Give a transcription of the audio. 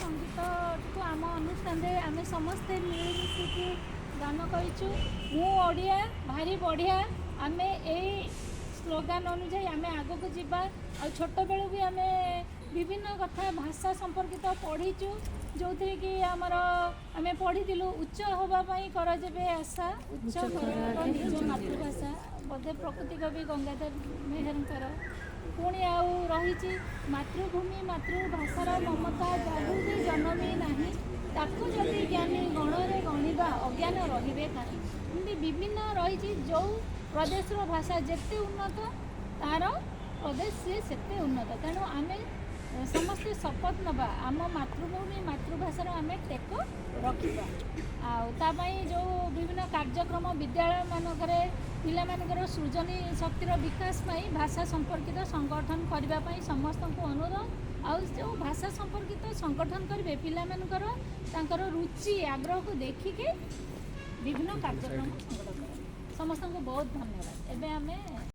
ସଙ୍ଗୀତକୁ ଆମ ଅନୁଷ୍ଠାନରେ ଆମେ ସମସ୍ତେ ମିଳିମିଶିକି ଗାନ କରିଛୁ। ମୁଁ ଓଡ଼ିଆ ଭାରି ବଢ଼ିଆ। ଆମେ ଏଇ ସ୍ଲୋଗାନ ଅନୁଯାୟୀ ଆମେ ଆଗକୁ ଯିବା। ଆଉ ଛୋଟବେଳୁ ବି ଆମେ ବିଭିନ୍ନ କଥା ଭାଷା ସମ୍ପର୍କିତ ପଢ଼ିଛୁ, ଯେଉଁଥିରେ କି ଆମର ଆମେ ପଢ଼ିଥିଲୁ, ଉଚ୍ଚ ହେବା ପାଇଁ କର ଯେବେ ଆଶା, ଉଚ୍ଚ କର ନିଜ ମାତୃଭାଷା, ବୋଧେ ପ୍ରକୃତି କବି ଗଙ୍ଗାଧର ମେହେରଙ୍କର। ପୁଣି ଆଉ ରହିଛି, ମାତୃଭୂମି ମାତୃଭାଷାର ମମତା ଯାହୃଦେ ଜନମି ନାହିଁ, ତାକୁ ଯଦି ଜ୍ଞାନୀ ଗଣରେ ଗଣିବା, ଅଜ୍ଞାନ ରହିବେ କାହିଁ? ଏମିତି ବିଭିନ୍ନ ରହିଛି। ଯେଉଁ ପ୍ରଦେଶର ଭାଷା ଯେତେ ଉନ୍ନତ, ତାର ପ୍ରଦେଶ ସିଏ ସେତେ ଉନ୍ନତ। ତେଣୁ ଆମେ ସମସ୍ତେ ଶପଥ ନେବା, ଆମ ମାତୃଭୂମି ମାତୃଭାଷାର ଆମେ ଟେକ ରଖିବା। ଆଉ ତା ପାଇଁ ଯେଉଁ ବିଭିନ୍ନ କାର୍ଯ୍ୟକ୍ରମ ବିଦ୍ୟାଳୟମାନଙ୍କରେ ପିଲାମାନଙ୍କର ସୃଜନୀ ଶକ୍ତିର ବିକାଶ ପାଇଁ ଭାଷା ସମ୍ପର୍କିତ ସଂଗଠନ କରିବା ପାଇଁ ସମସ୍ତଙ୍କୁ ଅନୁରୋଧ। ଆଉ ଯେଉଁ ଭାଷା ସମ୍ପର୍କିତ ସଂଗଠନ କରିବେ, ପିଲାମାନଙ୍କର ତାଙ୍କର ରୁଚି ଆଗ୍ରହକୁ ଦେଖିକି ବିଭିନ୍ନ କାର୍ଯ୍ୟକ୍ରମ ସଂଗଠନ କରିବେ। ସମସ୍ତଙ୍କୁ ବହୁତ ଧନ୍ୟବାଦ। ଏବେ ଆମେ